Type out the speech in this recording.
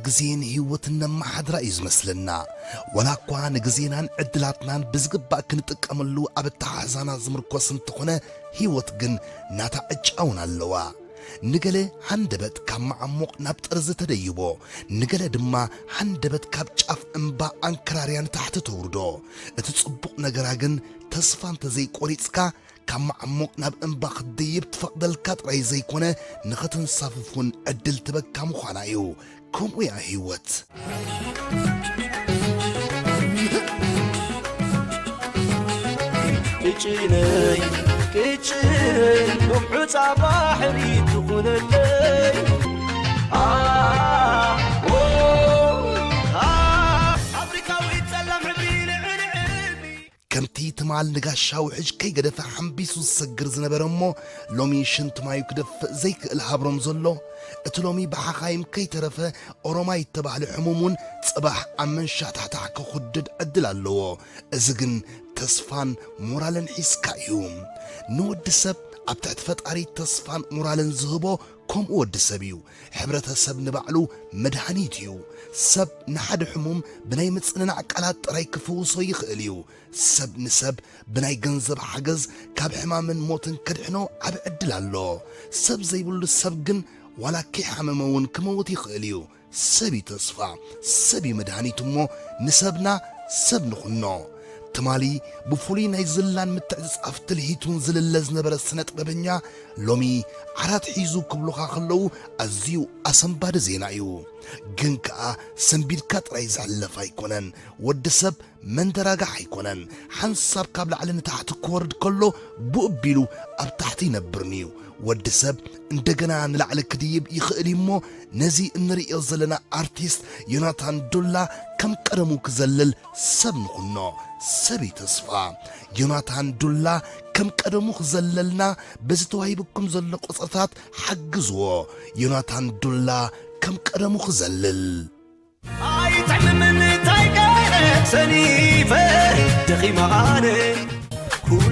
ግዜን ህይወትን ነመሓድራ እዩ ዝመስለና። ዋላ እኳ ንግዜናን ዕድላትናን ብዝግባእ ክንጥቀመሉ ኣብ ኣተሓሕዛና ዝምርኮስ እንተኾነ፣ ህይወት ግን ናታ ዕጫ እውን ኣለዋ። ንገለ ሃንደበት ካብ መዓሙቕ ናብ ጠርዚ ተደይቦ፣ ንገለ ድማ ሃንደበት ካብ ጫፍ እምባ ኣንከራርያ ንታሕቲ ተውርዶ። እቲ ጽቡቕ ነገራ ግን፣ ተስፋ እንተዘይቆሪጽካ፣ ካብ መዓሙቕ ናብ እምባ ክትድይብ ትፈቕደልካ ጥራይ ዘይኮነ፣ ንኸተንሳፍፍ እውን ዕድል ትበካ ምዃና እዩ። ከምኡ እያ ህይወት። ቅጭነይ ቅጭነይ ሎም ሑጻ ባሕሪ ትኹነለይ። ኣ፣ ኦ፣ ኣ፣ ኣፍሪካዊት ጸላም ሕብሪ ልዕሊ ዕርቢ። ከምቲ ትማል ንጋሻ ውሕጅ ከይገደፈ ሓምቢሱ ዝሰግር ዝነበረ እሞ ሎሚ ሽንቲ ማዩ ክደፍእ ዘይክእል ሃብሮም ዘሎ፣ እቲ ሎሚ ብሓኻይም ከይተረፈ ኦሮማይ እተባህለ ሕሙም እውን ጽባሕ ኣብ መንሻሕታሕታሕ ክኹድድ ዕድል ኣለዎ። እዚ ግን ተስፋን ሞራልን ሒዝካ እዩ። ንወዲ ሰብ ኣብ ትሕቲ ፈጣሪ ተስፋን ሞራልን ዝህቦ ከምኡ ወዲ ሰብ እዩ። ሕብረተሰብ ንባዕሉ መድሃኒት እዩ። ሰብ ንሓደ ሕሙም ብናይ ምጽንናዕ ቃላት ጥራይ ክፍውሶ ይኽእል እዩ። ሰብ ንሰብ ብናይ ገንዘብ ሓገዝ ካብ ሕማምን ሞትን ከድሕኖ ዓቢ ዕድል ኣሎ። ሰብ ዘይብሉ ሰብ ግን ዋላ ከይሓመመ እውን ክመውት ይኽእል እዩ። ሰብ እዩ ተስፋ፣ ሰብ እዩ መድሃኒት እሞ ንሰብና ሰብ ንኹኖ። ትማሊ ብፍሉይ ናይ ዝላን ምትዕጽጻፍ ትልሂቱን ዝልለ ዝነበረ ስነ ጥበበኛ ሎሚ ዓራት ሒዙ ክብሉኻ ከለዉ ኣዝዩ ኣሰንባዲ ዜና እዩ። ግን ከኣ ሰንቢድካ ጥራይ ዝሕለፍ ኣይኮነን። ወዲ ሰብ መንደራጋሕ ኣይኮነን። ሓንሳብ ካብ ላዕሊ ንታሕቲ ክወርድ ከሎ ብኡ ኣቢሉ ኣብ ታሕቲ ይነብርን'ዩ። ወዲ ሰብ እንደገና ንላዕሊ ክድይብ ይኽእል እዩ እሞ ነዚ እንርእዮ ዘለና ኣርቲስት ዮናታን ዱላ ከም ቀደሙ ክዘልል ሰብ ንኹኖ። ሰብ እዩ ተስፋ። ዮናታን ዱላ ከም ቀደሙ ክዘለልና በዚ ተዋሂቡኩም ዘሎ ቁጽርታት ሓግዝዎ። ዮናታን ዱላ ከም ቀደሙ ክዘልል። ኣይትሕምምን እንታይ ገይረ ሰኒፈ ደኺመ ኣነ ኩሉ